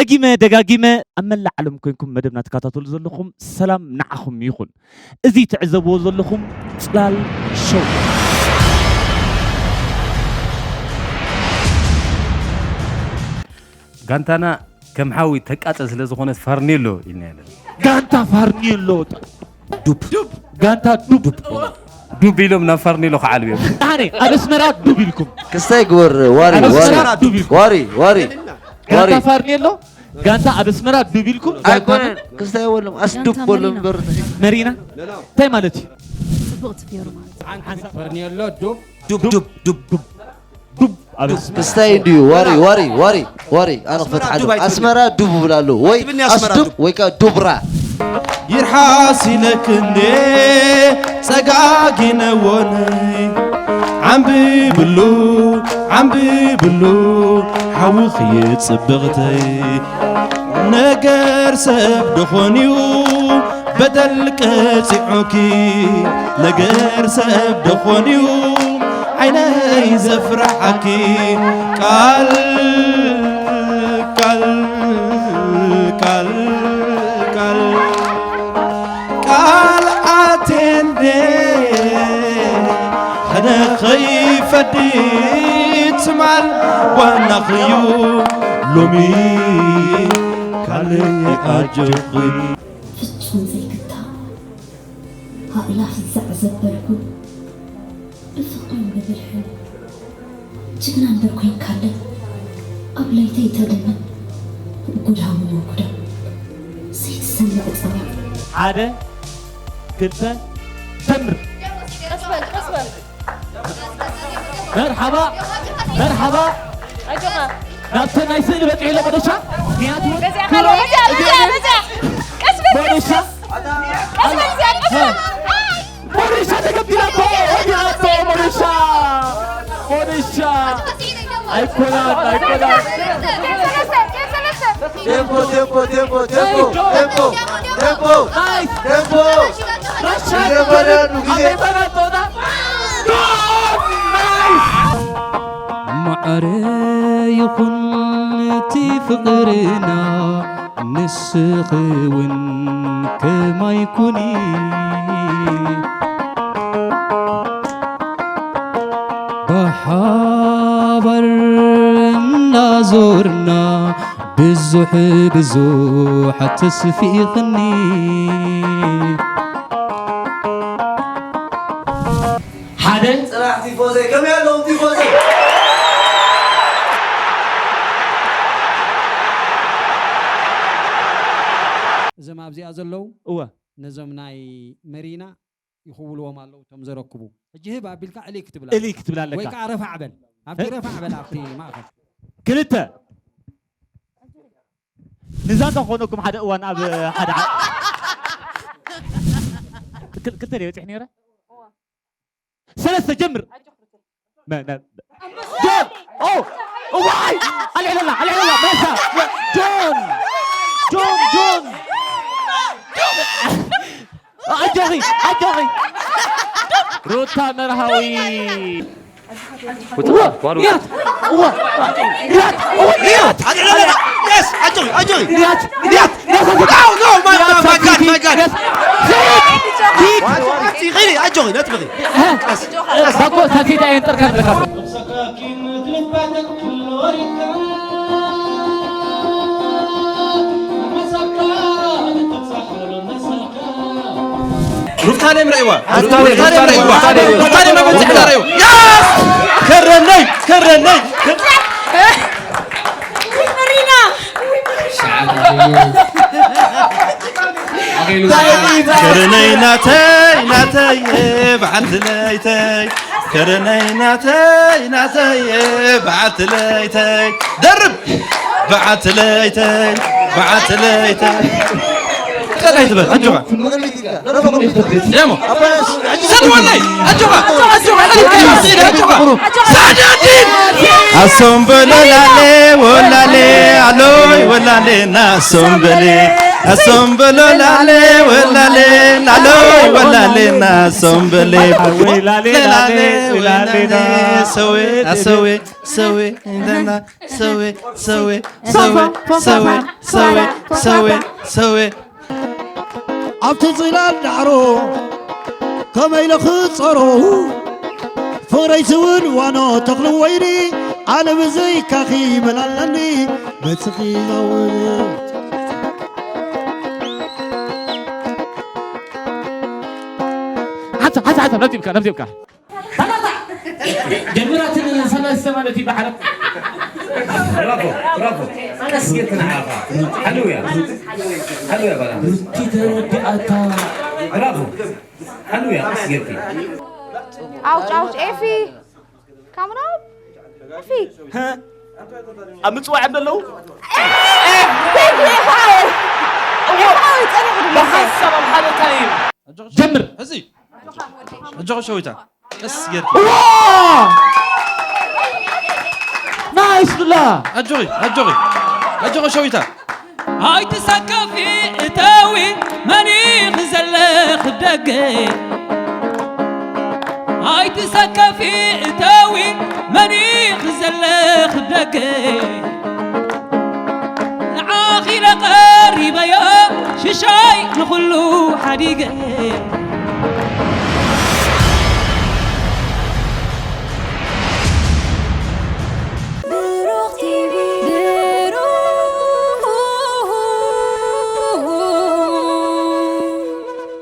ደጊመ ደጋጊመ ኣብ መላእ ዓለም ኮይንኩም መደብና ትከታተሉ ዘለኹም ሰላም ንዓኹም ይኹን። እዚ ትዕዘብዎ ዘለኹም ጽላል ሾው። ጋንታና ከም ሓዊ ተቃጸል ስለ ዝኾነት ፋርኔሎ ኢልና ኣለና። ጋንታ ፋርኔሎ። ዱብ። ጋንታ ዱብ። ዱብ ኢሎም ናብ ፋርኔሎ ክዓልቡ እዮም። ኣነ ኣብ ኣስመራ ዱብ ኢልኩም። ክስታይ ግበር። ዋሪ ኣብ ዋሪ ኣስመራ ዱብ ኢልኩም። ዋሪ ዋሪ ዋሪ። ጋንታ ፋርኔሎ፣ ጋንታ ኣብ ኣስመራ ዱብ ኢልኩም። ኣይኮነን። ክስታይ በሎም ኣስዱብ ጋንታ በሎም መሪና። እምበር። መሪና እንታይ ማለት እዩ? ጽቡቕ ትብየሩ ማለት እዩ። ፈርኔሎ ዱብ። ዱብ ዱብ ዱብ ዱብ። ዱብ ኣብ ኣስመራ። ክስታይ እንድዩ። ዋሪ ዋሪ ዋሪ ዋሪ። ኣነ ክፈትሓሉ። ኣስመራ ዱብ ኣይትብል። ኣስመራ ዱብ ብላሉ ወይ ኣይትብልኒ ኣስመራ ኣስዱብ ዱብ። ወይ ከኣ ዱብራ። ይርሓስ ኢለክ እንዴ ጸጋጊነ ወነይ። ዓምብብሉ ዓምብብሉ ሓውኺ ጽብቕተይ። ነገር ሰብ ደኾንዩ በደል ቀጺዑኪ። ነገር ሰብ ደኾንዩ ዓይነይ ዘፍርሓኪ። ቃል ቃል ቃል ቃል ቃል ኣቴንዴ። ሕነ ኸይፈዲ ትማል ዋናኽዩ ሎሚ ካልእ ኣጆኺ። ፍጹም ዘይግታ ኣእላፍ ዘዕዘበልኩ ብፍቕርን ብብልሕን ጅግና እምበር ኮይንካለ ኣብ ለይተይ ተደመ። ጉዳሙ ጉዳ ዘይትሰምዕ ጸዋት። ሓደ ክልተ ጀምር። ቀስ በል ቀስ በል። መርሓባ መርሓባ። ኣጆኻ ናብተ ናይ ስእሊ በፂሑ ኣሎ ሞደሻ። ምክንያቱ በዚኣ በዚኣ በዚኣ በዚኣ። ቀስ በል ቀስ ሞደሻ በል። ቀስ በል እዚኣ ቀስ በል። ሞሪሻ ተገቢራ እኮ፣ ተገቢራ እኮ ሞሪሻ። ሞሪሻ። ኣይኮናን፣ ኣይኮናን። ቴምፖ፣ ቴምፖ፣ ቴምፖ፣ ቴምፖ፣ ቴምፖ፣ ቴምፖ፣ ናይስ። ቴምፖ። ራሻ ጊዜ በለሉ፣ ጊዜ። ኣበይ በላ ጦጣ? ጎል! ናይስ! ማዕረ ይኹን እቲ ፍቕርና ንስኺ እውን ከማይ ኩኒ። ብሓባር እናዞርና ብዙሕ ብዙሕ ኣተስፊእኽኒ። ሓደ ጽናሕ ቲፎዘይ፣ ከመይ ኣለኹም ቲፎዘይ? እዞም ኣብዚኣ ዘለዉ እወ። ነዞም ናይ መሪና ይኽውልዎም ኣለዉ እቶም ዘረክቡ። ሕጂ ህብ ኣቢልካ እልይ ክትብል እልይ ክትብል ኣለካ። ወይ ከዓ ረፋዕ በል። ኣብቲ እ? ረፋዕ በል ኣብቲ ማእከል። ክልተ። ንዛንታ ክኾነኩም ሓደ እዋን ኣብ ሓደ ዓ-፣ ክል-፣ ክልተ ድየ በፂሕ ነይረ? ሰለስተ ጀምር። መ-፣ መ-፣ ጆን! ኦ! እዋይ! ኣልዕለላ፣ ኣልዕለላ፣ መሳ! ጆን! ጆን፣ ጆን! ኣጆኺ፣ ኣጆኺ! ሩታ መርሃዊ! ውጣ፣ ዋሩ። ሪያት! እዋ! ሪያት! እዋ! ሪያት! ኣጆኺ፣ ኣጆኺ! ሪያት! ሪያት! No, no, my, my, my God, my God! ሂድ! ሂድ! ኣጆኺ፣ ነጥብኺ። ቀስ፣ ቀስ። ባኮ፣ ሳልሴት ኣየንጠርካ ኣለካ። ሩፍታሌም ረእይዋ። ሩፍታሌም፣ ሩፍታሌም ረእይዋ። ሩፍታሌም፣ ሩፍታሌም ሩፍታሌም መበጽሕ ረእይዋ። ረእይዋ። ያስ! ከረነይ፣ ከረነይ። ሪና! ከረነይ ናተይ፣ ናተይ፣ በዓልቲ ለይተይ። ከረነይ ናተይ፣ ናተይ፣ በዓልቲ ለይተይ። ደርብ! በዓልቲ ለይተይ፣ በዓልቲ ለይተይ። ቀላይ ትበል፣ ኣጆኻ። ደሞ። ሰድወለይ፣ ኣጆኻ፣ ኣጆኻ፣ ኣጆኻ፣ ኣጆኻ። ሳዕዳዲን! ኣሶም በሎ ላሌ፣ ወላሌ፣ ኣሎይ፣ ወላሌ፣ ናሶም በሌ። ኣሶምበሎ ላሌ ወላሌ ላሎይ ወላሌና ኣሶምበሌ ወላሌ ላሌ ወላሌ ሰዌ ኣሰዌ ሰዌ እንደና ሰዌ ሰዌ ሰዌ ሰዌ ሰዌ ሰዌ ኣብቲ ጽላል ዳዕሮ ከመይ ኢለ ክጸሮ ፍቕረይ ዝውን ዋኖ ተኽሊ ወይኒ ኣነ ብዘይካኺ መላለኒ መጽኺ ናውን ሓንሳ ሓንሳ ሓንሳ ነብዚብካ ነብዚብካ ጀምራትን ሰለስተ ማለት ይበሓል ብራቮ ብራቮ ቀስ ጌርክ ንዓኻ ሓልውያ ሓልውያ ባላ እቲ ተረድኣታ ብራቮ ሓልውያ ቀስ ጌርክ ኣውጭ ኣውጭ ኤፊ ካምራው ኤፊ ኣብ ምፅዋዕ ዘለዉ ጸኒሑ ድማ ብሓሳብ ኣብ ሓለታ እዩ ጀምር ሕዚ ኣጆኺ ሸዊታ ቀስ ጌርኪ ዋ ናይስ ዱላ ኣጆኺ ኣጆኺ ኣጆኺ ሸዊታ ኣይትሰከፊ እተዊ መን ኢኺ ዘለኺ ደገ ኣይትሰከፊ እተዊ መን ኢኺ ዘለኺ ደገ ንዓኺ ኢለ ቀሪበዮ ሽሻይ ንኹሉ ሓዲገ